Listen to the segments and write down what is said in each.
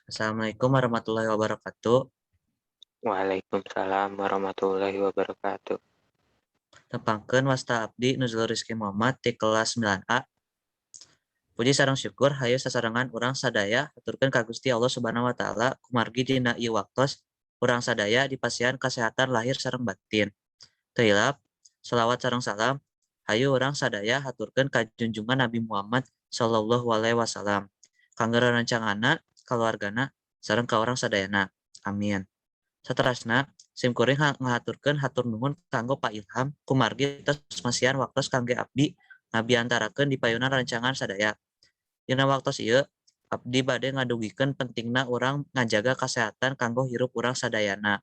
Assalamualaikum warahmatullahi wabarakatuh. Waalaikumsalam warahmatullahi wabarakatuh. Tepangkeun, wasta abdi Nuzul Rizky Muhammad ti kelas 9A. Puji sareng syukur hayu sasarengan urang sadaya haturkeun ka Gusti Allah Subhanahu wa taala kumargi dina ieu waktos urang sadaya dipasihan kasehatan lahir sareng batin. Teu hilap salawat sareng salam hayu urang sadaya haturkeun ka junjungan Nabi Muhammad sallallahu alaihi wasallam, kanggo rerencanganna, kaluargana, sareng ka urang sadayana. Amin. Saterasna, sim kuring ngahaturkeun hatur nuhun kanggo Pak Ilham kumargi tos masihan waktos kangge abdi ngabiantarakeun di payunan rerencangan sadaya. Dina waktos ieu abdi bade ngadugikeun pentingna urang ngajaga kasehatan kanggo hirup urang sadayana.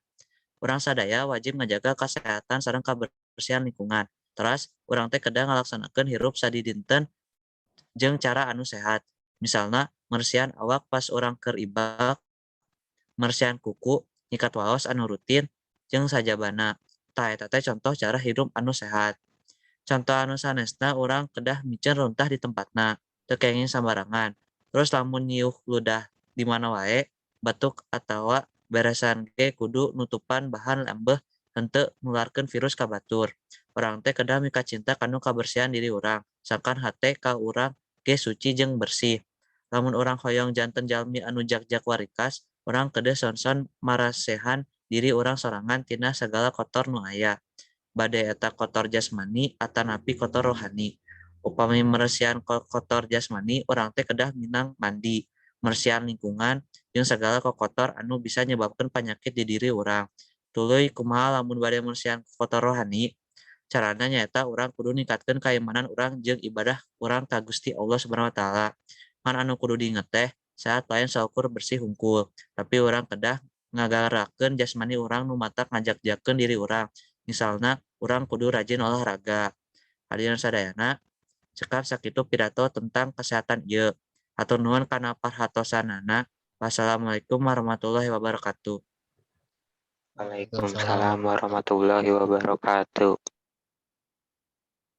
Urang sadaya wajib ngajaga kasehatan sareng kabersihan lingkungan. Teras urang teh kedah ngalaksanakeun hirup sadidinten jeung cara anu sehat. Misalna meresihan awak pas urang keur ibak, meresihan kuku, nyikat waos anu rutin, jeung sajabana. Tah, eta teh contoh cara hirup anu sehat. Contoh anu sanesna, urang kedah miceun runtah di tempatna, teu kenging sambarangan. Terus lamun nyiuh ludah di mana wae, batuk atawa beresan ge kudu nutupan bahan ambeh henteu nularkeun virus ka batur. Urang teh kedah mikacinta kanu kabersihan diri urang, sangkan hate ka urang ge suci jeung bersih. Lamun urang hoyong janten jalmi anu jagjag warikas, urang kedah sonson marasehan diri urang sorangan tina sagala kotor nu aya. Bade eta kotor jasmani atanapi kotor rohani. Upami meresihan kotor jasmani, urang teh kedah mindeng mandi, meresihan lingkungan, jeung sagala kokotor anu bisa nyebabkeun panyakit di diri urang. Tuluy kumaha lamun bade meresihan kotor rohani? Carana nyaeta urang kudu ningkatkeun kaimanan urang jeung ibadah urang ka Gusti Allah Subhanahu wa taala. Ngan anu kudu diinget teh, sehat lain saukur bersih hungkul, tapi urang kedah ngagarakeun jasmani urang nu matak ngajagjagkeun diri urang. Misalna urang kudu rajin olahraga. Hadirin sadayana, cekap sakitu pidato tentang kesehatan ieu. Hatur nuhun kana perhatosanana. Wassalamualaikum warahmatullahi wabarakatuh. Waalaikumsalam warahmatullahi wabarakatuh.